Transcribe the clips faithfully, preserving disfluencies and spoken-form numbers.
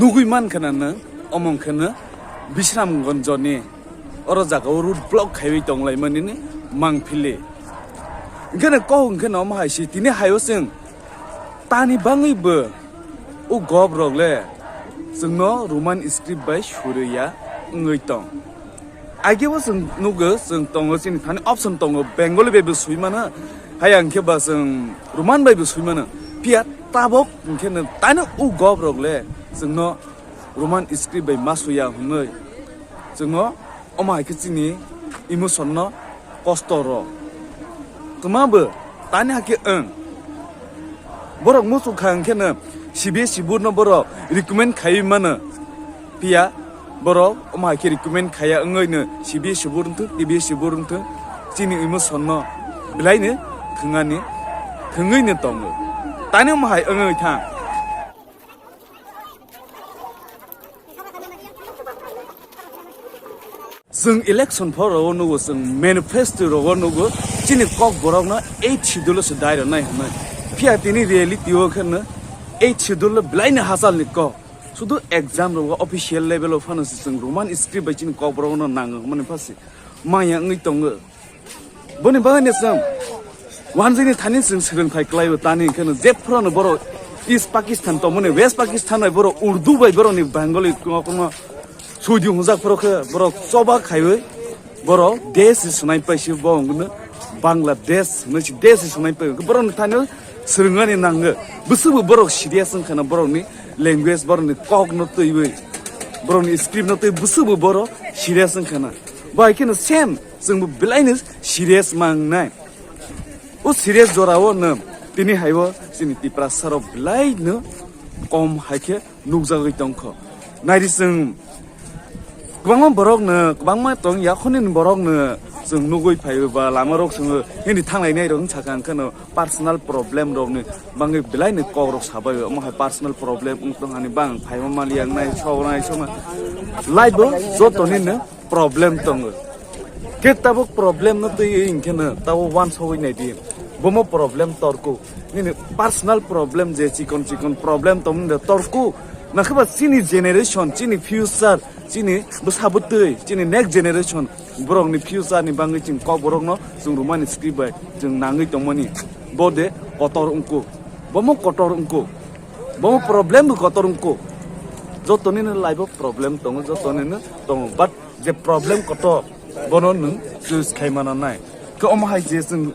Nugwi mankha na nwng, omo wngkha na Bisramganjni oro jaga o road block khaiwi tonglaimani ni mangpili. Hwnkhe na kok hwnkhe na omo hai se tini hai o chwng tani bangwi bo o gop rok le chwngno Roman script bai suriya wngwi tong. Age bo chwng nugo, chwng tongo, chini thani option tongo, Bengali bai bo sui mano, haya hwnkhe ba chwng Roman bai bo sui mano. Phiya tabok hwnkhe no tani o gop rok le chwngno Roman script bai ma suya hwnwi chwngno omo hai khe chini emotion no kosto rw. Kwma bo tani hakhe wng. Borok muchung kha hwnkhe no C B S E board no borok recommend khaiwi mano. Phiya borok omo hai khe recommend khaiya wngwi no C B S E board wngthung, T B S E board wngthung, chini emotion no belai no thwngani, thwngwi no tongo. Tani omo hai wngwi thang. Chwng election phoro o nugo, chwng manifesto rogo nugo, chini kok borokno eighth schedule se dai rwnai hwnwi. Phiya tini reality o khe no eighth schedule belai no hachal ni kok. Sudu exam rogo official level o phano se chwng Roman script bai chini kok borokno nango hwnmani phasi maya wngwi tongo. Boni bagwi ni chwng wanjini thani chwng swrwngthai kwlaibo tani hwnkhe no jephru no borok East Pakistan tongmani, West Pakistan bai borok Urdu bai borokni Bengali kokno suidi hwnjak phuru khe borok choba khaiwi borok desh se swnai paisi bo hwnkhe Bangladesh hwnwi se desh se swnai pai. Borokni thani swrwngani nango. Bwswkbo borok serious wngkha na borokni language, borokni kokno twiwi, borokni script no twi bwswkbo borok serious wngkha na. Bai kheno same chwngbo belai no serious mangnai. O serious jora o no tini hai o chini Tiprasa rok belai no kom hai khe nukjagwi tongkho. Naidi chwng kwbangma borok no, kwbangma tong yakhuni borok no chwng nugwi phai o ba lama rok chwng hindi thanglainai rok wng sakha hwnkhe no personal problem rok ni bangwi belai no kok rok sabai o. Omo hai personal problem wng tong hani bang phaima mali yang nai sok nai sok nai. Life o joto ni no problem tongo. Khe tabuk problem no twi hinkhe no tabuk wansogwi naidi. Bomo problem torku. Nini personal problem je chikon chikon problem tongmani de torku. Nakhe ba chini generation, chini future, chini bwsa bwtwi, chini next generation, borokni future ni bangwi chwng kok borokno chwng Roman script bai chwng nangwi tongmani. Bo de kotor wngku. Bomo kotor wngku. Bomo problem bo kotor wngku. Jotoni no life o problem tongo, jotoni no tongo. But je problem kotor, bono nwng choose khai mana nai. Khe omo hai je chwng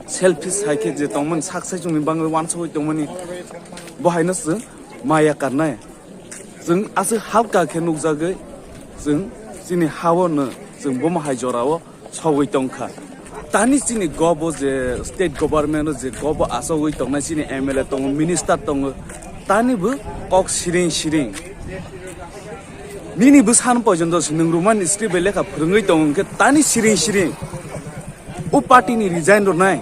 selfish hai khe je tongmani, sak sai chwngni bangwi wansugwi tongmani, bo haino chwng maya karnai. Chwng aswk halka khe nukjagwi chwng chini ha-o no chwng bomo hai jora-o sogwi tongkha. Tani chini gobo je state government-o je gobo achogwi tongnai chini M L A tongo, minister tongo, tani bo kok siring siring. Nini bwsano poijon do se nwng Roman script bai lekha phwrwngwi tongo hwnkhe tani siring siring. O party ni resign rwnai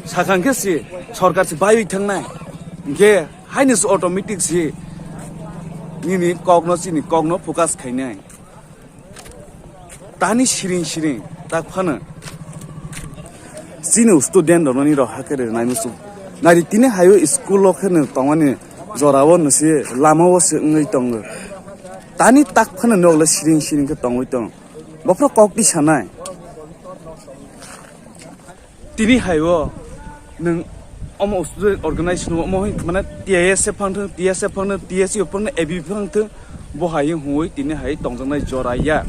sakha hwnkhe se sorkar se baiwi thangnai. Hwnkhe haino se automatic se nini kokno, chini kokno focus khainai. Tani siring siring tak phano chini student rokno nini rok hakhe rwnai muchung. Nari tini hayo school o khe nwng tongmani jora o nwse lama o se wngwi tongo. Tani tak phano nok le siring siring khe tongwi tong. Bophro kok ti sanai. Tini hai o nwng omo student organization o omo hai mane T I S F phang thung, T S F phang thung, T S U phang thung, A B P phang thung, bo hai hwnwi tini hai tongjaknai jora ya.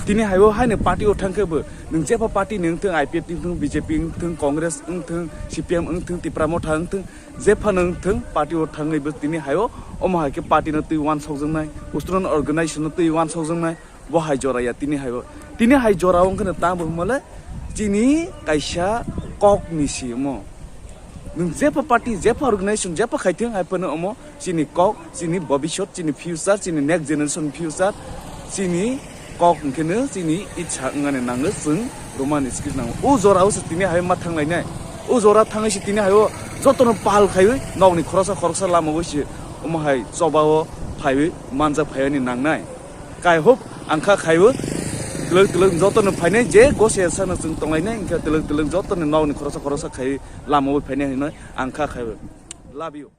Tini hai o haino party o thang khe bo nwng jepha party ni wng thung, I P F T wng thung, B J P wng thung, Congress wng thung, C P M wng thung, Tipra Motha wng thung, jepha no wng thung, party o thangwi bo tini hai o omo hai khe party no twi wansokjaknai, student organization no twi wansokjaknai. Bo hai jora ya tini hai o. Tini hai jora wngkhe no tamo hwnmale chini kaisa kok ni si omo. Nwng jepha party, jepha organization, jepha khaithwng hai phano omo chini kok, chini bobisot, chini future, chini next generation future, chini kok hwnkhe no chini itsa wngani nango chwng Roman script nango. O jora o se tini hai ma thanglainai. O jora thangwi se tini hai o jotono pal khaiwi nokni khoroksa khoroksa lama o se omo hai choba o phaiwi manjak phaiwi nangnai. Kai hop ang kha khaibo. Twlwk twlwk joto no phainai je gose sano chwng tonglainai, hwnkhe twlwk twlwk joto ni nok ni khoroksa khoroksa khai lama o phainai hinwi ang kha khaibo. Love you.